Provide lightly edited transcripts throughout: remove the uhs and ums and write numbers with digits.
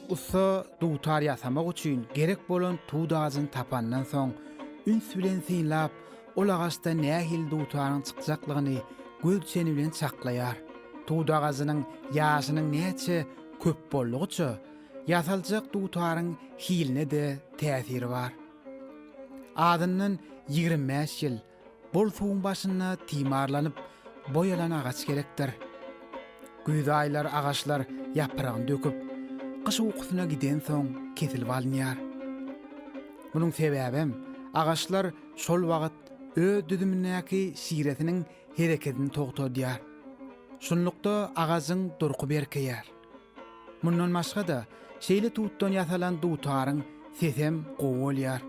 Ussa dutar ýasamak üçin gerek bolan tut agajyny tapandan soň, üns bilen synlap, ol agaçdan nähili dutaryň çykjaklygyny göz çeni bilen çaklaýar. Tut agajynyň ýaşynyň näçe köp boldugyça, ýasaljak dutaryň hiline-de täsiri bar. Azyndan 25 ýyl Bol suwuň başynda timarlanyp, boý alan agaç gerekdir. Güýz aýlary agaçlar ýapragyny döküp, gyş ukusyna gidensoň kesilip alynýar. Munuň sebäbem, agaçlar şol wagt öz düzümindäki şiresiniň herekedini togtadýar. Şunlukda agajyň durky berkeýär. Mundan başga-da, şeýle tutdan ýasalan dutaryň sesem gowy bolýar.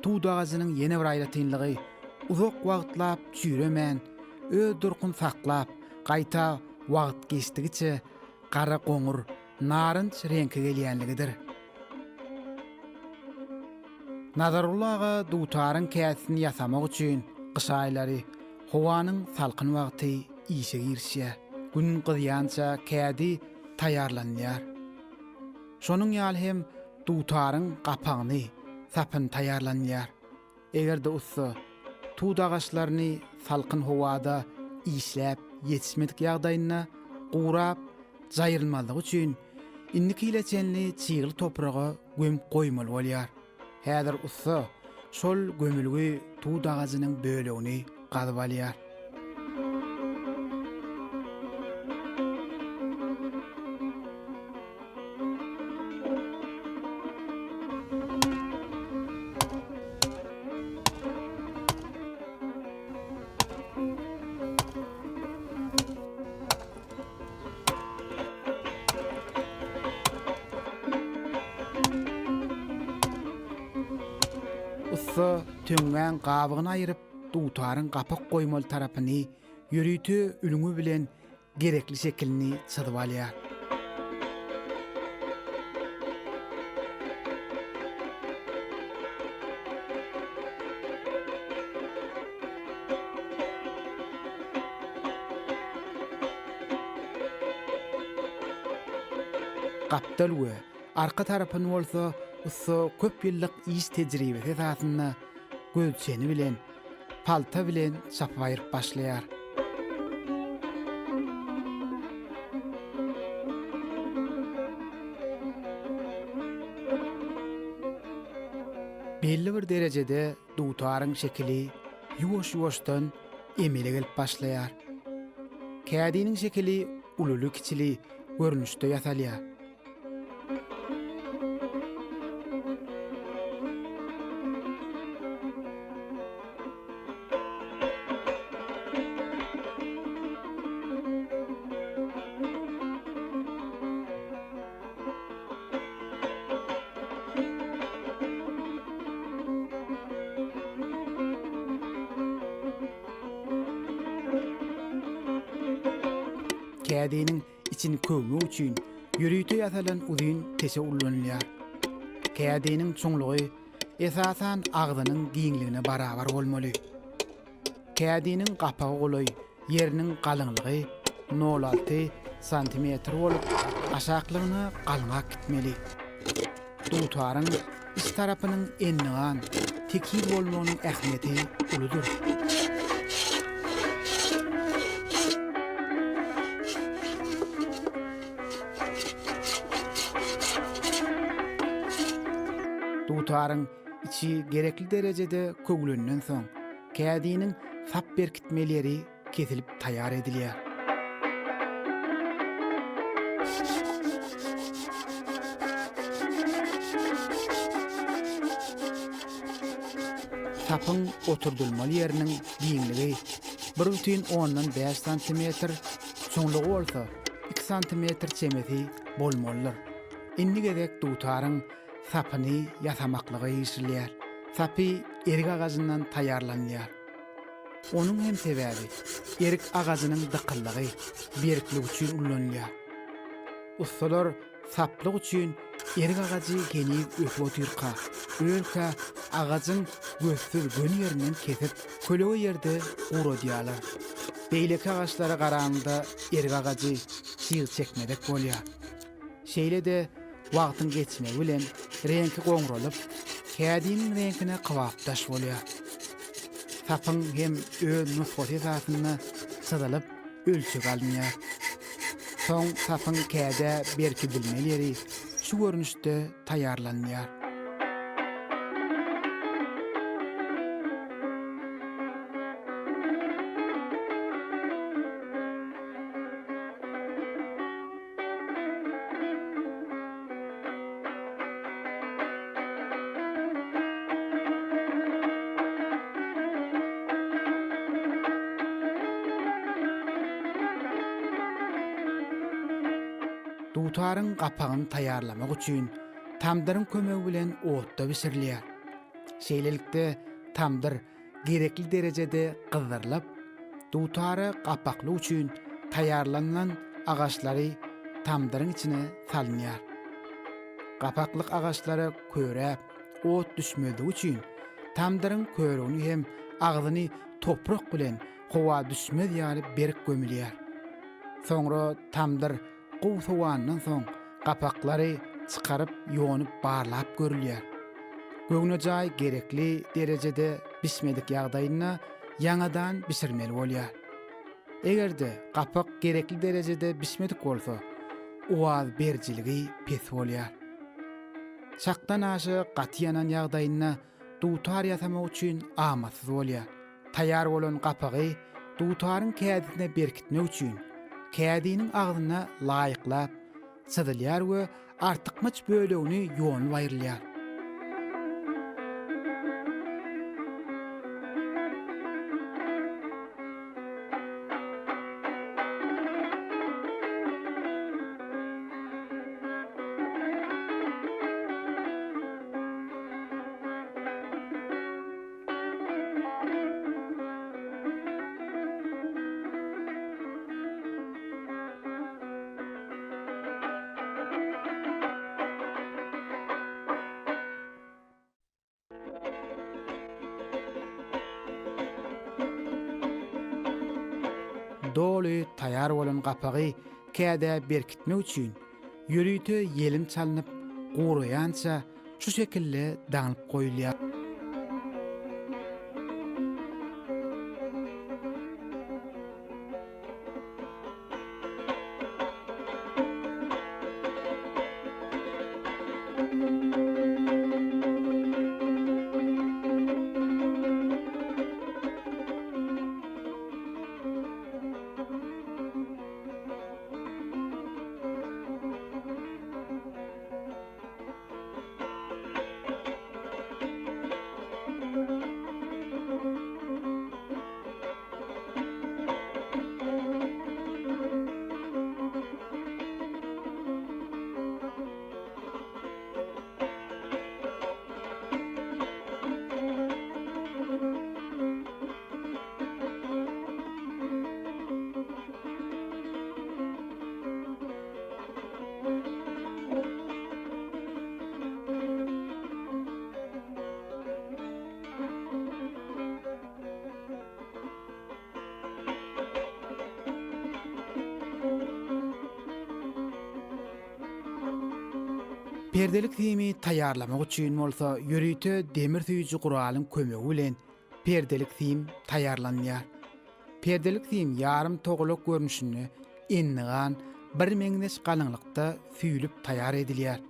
Tut agajynyň ýene bir aýratynlygy, uzak wagtlap çüýremän, öz durkuny saklap, gaýta wagt geçdigiçe gara-goňur, narynç reňke gelýänligidir. Nazarguly aga dutaryň käsisini ýasamak üçin gyş aýlary, howanyň salkyn wagty işe girişýär. Gün gyzýança kädi taýýarlanylýar. Şonuň ýaly hem dutaryň gapagyny, sapyny taýýarlanylýar. Eger-de ussa tut agaçlaryny salkyn howada işläp ýetişmedik ýagdaýynda gurap jaýrylmazlygy üçin indiki ýyla çenli çygly topraga gömüp goýmaly bolýar. Häzir ussa şol gömülgi tut agajynyň bölegini gazyp alýar. Ussa töňňäň gabygyny aýryp, dutaryň gapak goýmaly tarapyny ýörite ülňi bilen gerekli şekilini çyzyp alýar. Gapdal we arka tarapyny bolsa ussa köp ýyllyk iş tejribesi esasynda göz çeni bilen, palta bilen çapyp aýryp başlaýar. Belli bir derejede dutaryň şekili ýuwaş-ýuwaşdan emele gelip başlaýar. Kädiniň şekili ululy-kiçili görnüşde ýasalýar. Kädiniň içini köwmek üçin ýörite ýasalan uzyn teşe ullanylýar. Kädiniň çuňlugy esasan agzynyň giňligine barabar bolmaly. Kädiniň gapagy golaý ýeriniň galyňlygy nol alty santimetr bolup, aşaklygyna galňak gitmeli. Dutaryň iç tarapynyň endigan, tekiz bolmagynyň ähmiýeti uludyr. Dutaryň içi gerekli derejede köwlenden soň, kädiniň sap berkitmeli ýeri kesilip taýýar edilýär. Sapyň oturdylmaly ýeriniň giňligi bir bütin ondan bäş santimetr, çuňlugy bolsa iki santimetr çemesi bolmalydyr. Indi gezek dutaryň sapyny ýasamaklyga girişilýär. Sapy erik agajyndan taýýarlanylýar. Onuň hem sebäbi, erik agajynyň dykyllygy, berkligi üçin ullanylýar. Ussalar saplyk üçin erik agajy heniz ösüp otyrka, ölkä agajyň gözsüz göni ýerinden kesip, kölege ýerde guradýarlar. Beýleki agaçlara garanyňda erik agajy çyg çekmezek bolýar. Şeýle-de. Wagtyň geçmegi bilen reňki goňralyp, kädiniň reňkine kybapdaş bolýar. Sapyň hem öz nusgasy esasynda çyzylyp, ölçegi alynýar. Soň sapyň kädä berkidilmeli ýeri şu görnüşde taýýarlanylýar. Dutaryň gapagyny taýýarlamak üçin tamdyryň kömegi bilen otda bişirilýär. Şeýlelikde, tamdyr gerekli derejede gyzdyrylyp, dutara gapaklyk üçin taýýarlanylan agaçlary tamdyryň içine salynýar. Gapaklyk agaçlara köräp, ot düşmezligi üçin tamdyryň körügini hem agzyny toprak bilen howa düşmez ýaly berk gömülýär. Soňra tamdyr gowy sowandan soň gapaklary çykaryp ýonup barlap görülýär. Göwnejaý gerekli derejede bişmedik ýagdaýynda ýaňadan bişirmeli bolýar. Eger-de gapak gerekli derejede bişmedik bolsa, owaz berijiligi pes bolýar. Çakdan aşa gaty ýanan ýagdaýynda dutar ýasamak üçin amatsyz bolýar. Taýýar bolan gapagy dutaryň kädisine berkitmek üçin, kädiniň agzyna laýyklap çyzylýar we artykmaç bölegini ýonup aýrylýar. Doly taýar bolan gapagy kädä berkitmek üçin ýörite ýelim çalnyp guraýança şu şekilde daňylyp goýulýar. Perdelik simi taýýarlamak üçin bolsa ýörite demir süýji guralyň kömegi bilen perdelik sim taýýarlanylýar. Perdelik sim ýarym togalak görnüşinde endigan birmeňzeş galyňlykda süýlüp taýýar edilýär.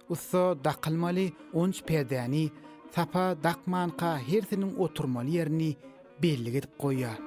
Ussa dakylmaly onç perdäni sapa dakmanka hersiniň oturmaly ýerini bellik edip goýýar.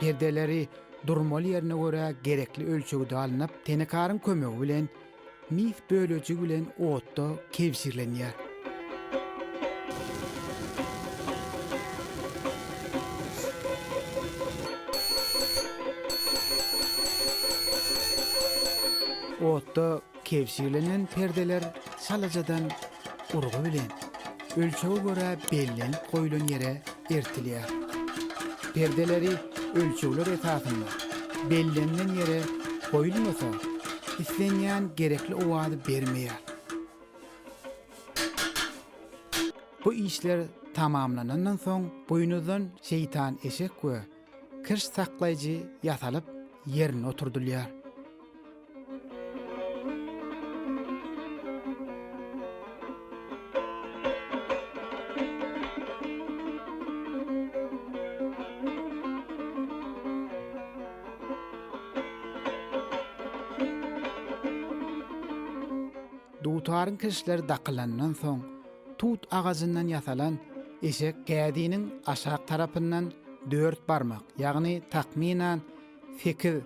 Perdeleri durmaly ýerine görä gerekli ölçegde alnyp, tenekaryň kömegi bilen mis bölejigi bilen otda kebşirlenýär. Otda kebşirlenen perdeler çalajadan urgy bilen, ölçege görä bellenip goýlan ýere ertilýär. Perdeleri ölçegler esasynda bellenilen ýere goýulmasa, islenýän gerekli owazy bermeýär. Bu işler tamamlanandan soň, buýnuzdan şeýtan eşek we kirş saklaýjy ýasalyp, ýerine oturdylýar. Dutaryň kirişleri dakylandan soň, tut agajyndan ýasalan eşek kädiniň aşak tarapyndan dört barmak, ýagny takmynan sekiz,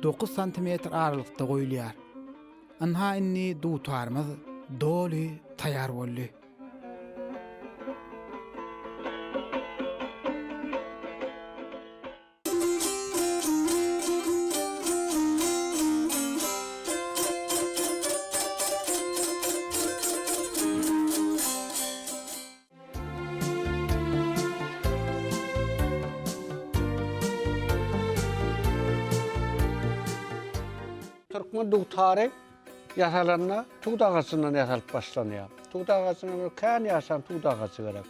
dokuz santimetr aralykda goýulýar. Ynha indi dutarymyz doly taýar boldy. Türkmen dutary ýasalanda tut agajyndan ýasalyp başlanýar. Tut agajyna bir kän ýaşan tut agajy gerek.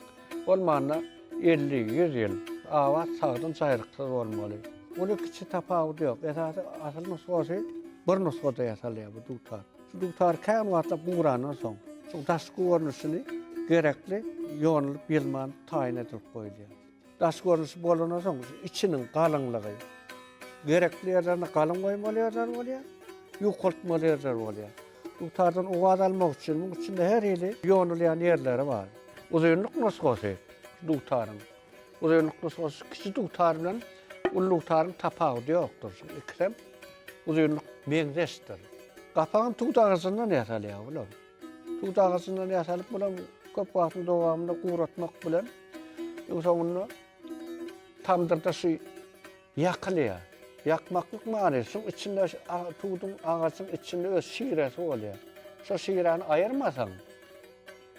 Bolmanda 50-100 ýyl abat, sagdyn, jaýryksyz bolmaly. Uly kiçi tapawudy ýok. Esasy asyl nusgasy bir nusgada ýasalýar bu dutar. Şu dutar kän wagtlap gurandan soň, şu daşky görnüşini gerekli ýonulyp ýylman taýyn edilip goýulýar. Daş görnüşi bolandan soň şu içiniň galyňlygy gerekli ýerlerine galyň goýmaly ýerler bolýar, ýukaltmaly ýerler bolýar. Dutardan owaz almak üçin muň içinde her hili ýonulýan ýerleri bar. Uzynlyk nusgasy dutaryň. Uzynlyk nusgasy kiçi dutar bilen uly dutaryň tapawudy ýokdur. Şu ikisem uzynlyk meňzeşdir. Gapagam tut agajyndan ýasalýar bular. Tut agajyndan ýasalyp bular köp wagtyň dowamynda guratmak bilen iň soňunda tamdyrda şu ýakylýar. Ýakmaklyk manysy şuň içinde tuduň agajyň içinde öz şiresi bolýar. Şo şiräni aýyrmasaň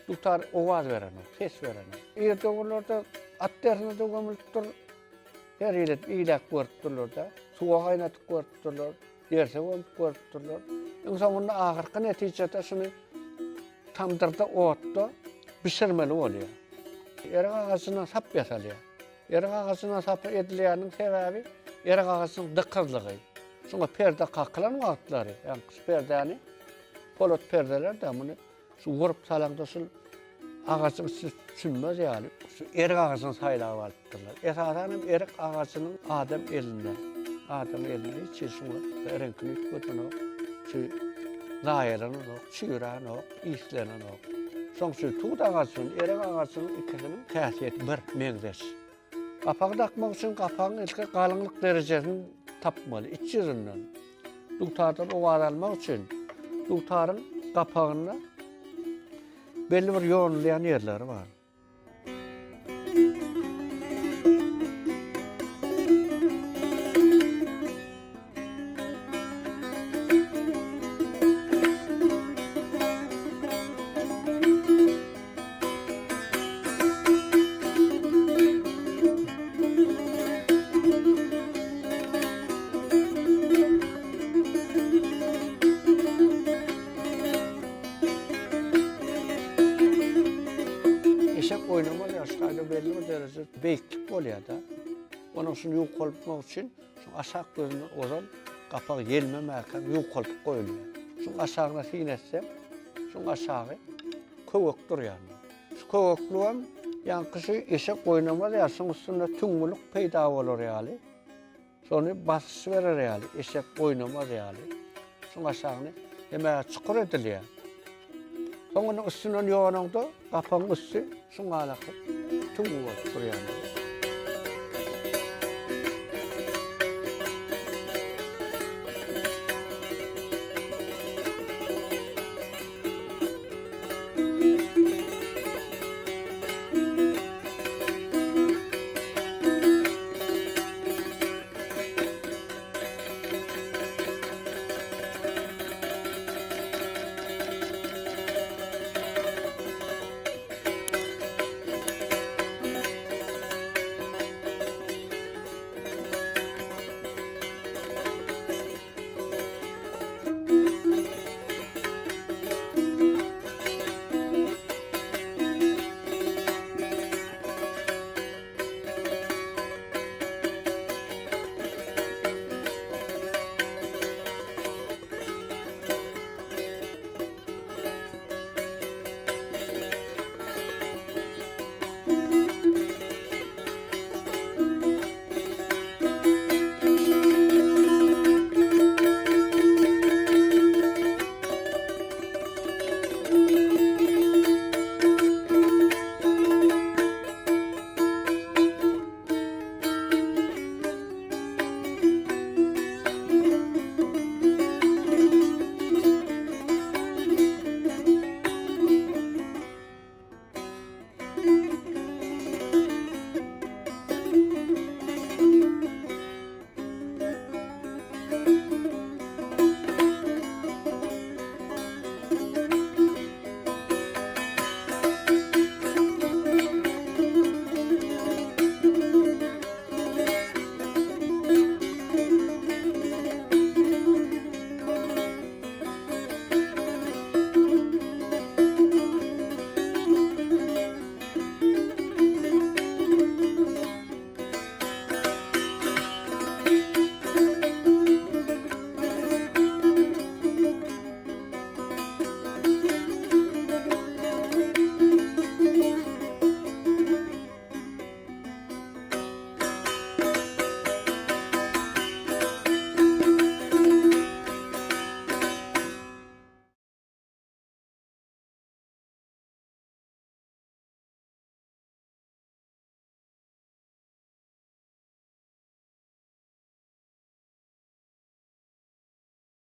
dutar owaz berenok, ses berenok. Ir döwürlerde at derisine-de gömülipdir. Her hili edip iýläp görüpdirler-de. Suwa gaýnadyp görüpdirler, derse gömüp görüpdirler. Iň soňunda ahyrky netijede şuny tamdyrda, otda bişirmeli bolýar. Erik agajyndan sap ýasalýar. Erik agajyndan sap edilýäniniň sebäbi erik agajynyň dykyzlygy. Şuňa perde kakylan wagtlary, ýagny şu perdäni polat perdeler-de muny Şu gurup salaňda şul agajyň içi çümmez ýaly şu erik agajyny saýlap alypdyrlar. Esasan hem erik agajynyň adam elinde, adam elinde hiç hili şuňa reňkini üýtgedenok, şu zaýalananok, çüýränok, islenenok. Şoň üçin tut agajynyň, erik agajynyň ikisiniň häsiýeti bir, meňzeş. Gapagy dakmak üçin gapagyň ilki galyňlyk derejesini tapmaly, iç ýüzünden. Dutardan owaz almak üçin dutaryň gapagynda belli bir ýonulýan ýerleri bar. Eşek oýnamaz ýaly şu taýda belli bir dereje beýiklik bolýar-da. Onuň şuny ýukaltmak üçin şu aşak gözünden ozal gapak ýelmemäkä ýukaltyp goýulýar. Şuň aşagyna syn etseň, şuň aşagy köwek durýar. Şu köwekligem ýaňky şu eşek oýnamaz ýaly, şuň üstünde tüňňülik peýda bolar ýaly, şony basyş berer ýaly, eşek oýnamaz ýaly, şuň aşagyny hemä çukur edilýär. Soň onuň üstünden ýonaňda gapagyň üsti şuň galaky tüňňi bolup durýar.